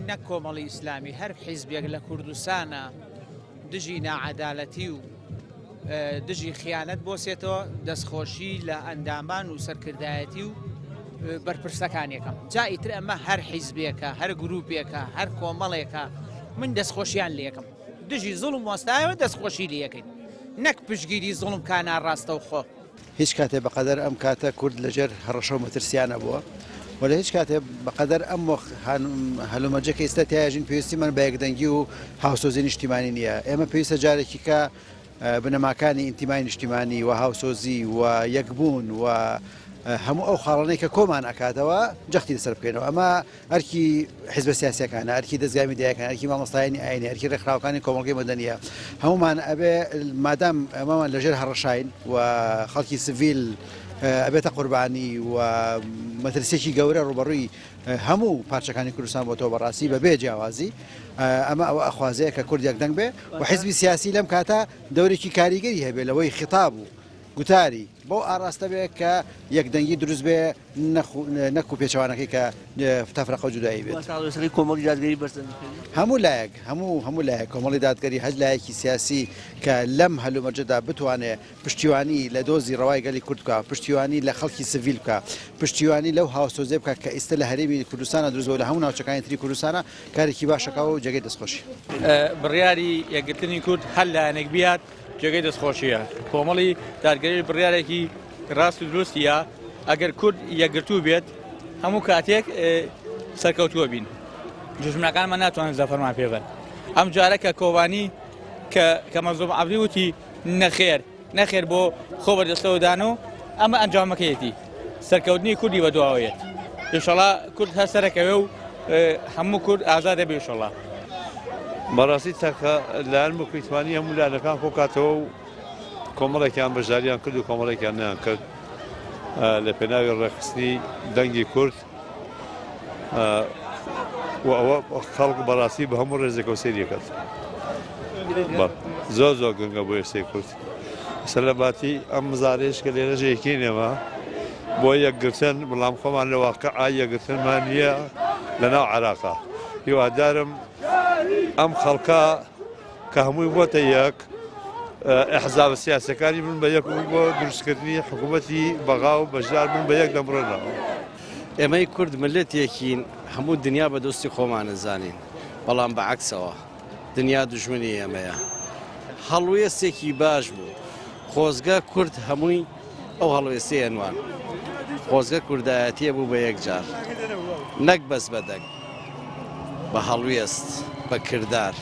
نەک کۆمەڵی ئیسلامی هەر حیزبێک لە کوردستانە دژی ناعەدالەتی و دژی خیانەت بۆسێتەوە دەستخۆشی لە ئەندامان و سەرکردایەتی و بەرپرسەکان یەکەم جا ئیتر ئەمە هەر حیزبێکە هەر گروپێکە هەر کۆمەڵێکە من دەستخۆشیان لەکەم دژی زوڵم وەستایەوە دەستخۆشی لەکەین نەک پشگیری زوڵم کانا ڕاستەوخۆ. هیچ کاتێ بەقەدەر ئەم کاتە کورد لەژێر هەڕەشە و مەترسیا نەبووە و لە هیچ کاتێ بەقەدەر ئەم وەخت هەلومەرجە کە ئیستا تیاژین پێویستیمان بە یەکدەنگی و هاوسۆزی نیشتیمانی نییە. ئێمە پێویستە جارێکی کە بنەماکانی ئینتیمای نیشتیمانی و هاوسۆزی و یەکبوون و هەموو ئەو خاڵانەی کە کۆمان ئەکاتەوە جەختی لەسەر بکەینەوە. ئەمە ئەرکی حیزبە سیاسیەکانە، ئەرکی دەزگای میدیایەکان، ئەرکی مامۆستایانی ئاینی، ئەرکی ڕێکخراوەکانی کۆمەڵگەی مەدەنیە. هەموومان ئەبێ مادام ئەمەمان لەژێر هەڕەشاین و خەڵکی سڤیل ئەبێتە قوربانی و مەترسیەکی گەورە ڕوبەڕووی هەموو پارچەکانی کوردستان بۆتەوە بەڕاستی بەبێ جیاوازی ئەمە ئەوە ئەخوازەیە کە کورد یەکدەنگ بێ و حیزبی سیاسی لەم کاتە دەورێکی کاریگەری هەبێ لەوەی خیتاب و گوتاری بەو ئاڕاستە بێ کە یەکدەنگی دروست بێ نەکو پێچەوانەکەی کە تەفرەقە و جودایی بێت. واتە هەڵوێستەکەی کۆمەڵی دادگەری بەرزە نرخێنی؟ هەموو لایەک، هەموو هەموو لایەک، کۆمەڵی دادگەری هەر لایەکی سیاسی کە لەم هەلومەرجەدا بتوانێ پشتیوانی لە دۆزی ڕەوای گەلی کورد بکا، پشتیوانی لە خەڵکی سڤیل بکا، پشتیوانی لەو هاوسۆزیە بکا کە ئیستە لە هەرێمی کوردستانا دروست بووە لە هەموو ناوچەکانی تری کوردستانا کارێکی باش ئەکا و جێگەی دەستخۆشیە. بڕیاری یەکگرتنی کورد هەر لایەنێک بیات جێگەی دەستخۆشیە. کۆمەڵی دادگەریش بڕیارێکی ڕاست و دروستیە، ئەگەر کورد یەکگرتوو بێت هەموو کاتێک سەرکەوتووە بین. دوژمنەکانمان ناتوانن زەفەرمان پێ بەن. ئەم جارە کە کۆبانی کە کە مەزڵوم عەبدی وتی نەخێر نەخێر بۆ خۆ بەدەستەوەدان و ئەمە ئەنجامەکەیەتی سەرکەوتنی کوردی بەدواوە یەت. ئینشەڵا کورد هەر سەرەکەوێ و هەموو کورد ئازاد دەبێ ئینشەڵا. بەڕاستی تاکە لایەن بوو کە توانی هەموو لایەنەکان کۆکاتەوە و کۆمەڵێکیان بەشداریان کرد و کۆمەڵێکیان نەیان کرد لە پێناوی ڕێکخستنی دەنگی کورد و ئەوە خەڵک بەڕاستی بە هەموو ڕێزێکەوە سەیری دەکات. زۆر زۆر گرنگە بۆ ئێستای کورد. ئێستا لە باتی ئەم مزارەیش کە لێرە ژێکین ئێمە بۆ یەکگرتن بەڵام خۆمان لە واقع یەکگرتنمان نییە لە ناو عێراقا. هیوادارم ئەم خەڵکە کە هەمووی بۆتە یەک ئەحزابە سیاسەکانی بن بە یەک و بۆ دروستکردنی حکوومەتی بەغا و بەشدار بن بە یەک دەمڕێنەوە. ئێمەی کورد مللەتێکین هەموو دنیا بە دۆستی خۆمان ئەزانین بەڵام بە عەکسەوە دنیا دوژمنی ئێمەیە. هەڵوێستێکی باش بوو خۆزگە کورد هەمووی ئەو هەڵوێستەی ئەنوان خۆزگە کوردایەتیە بوو بە یەک جار نەک بەس بە دەنگ بە هەڵوێست بە کردار.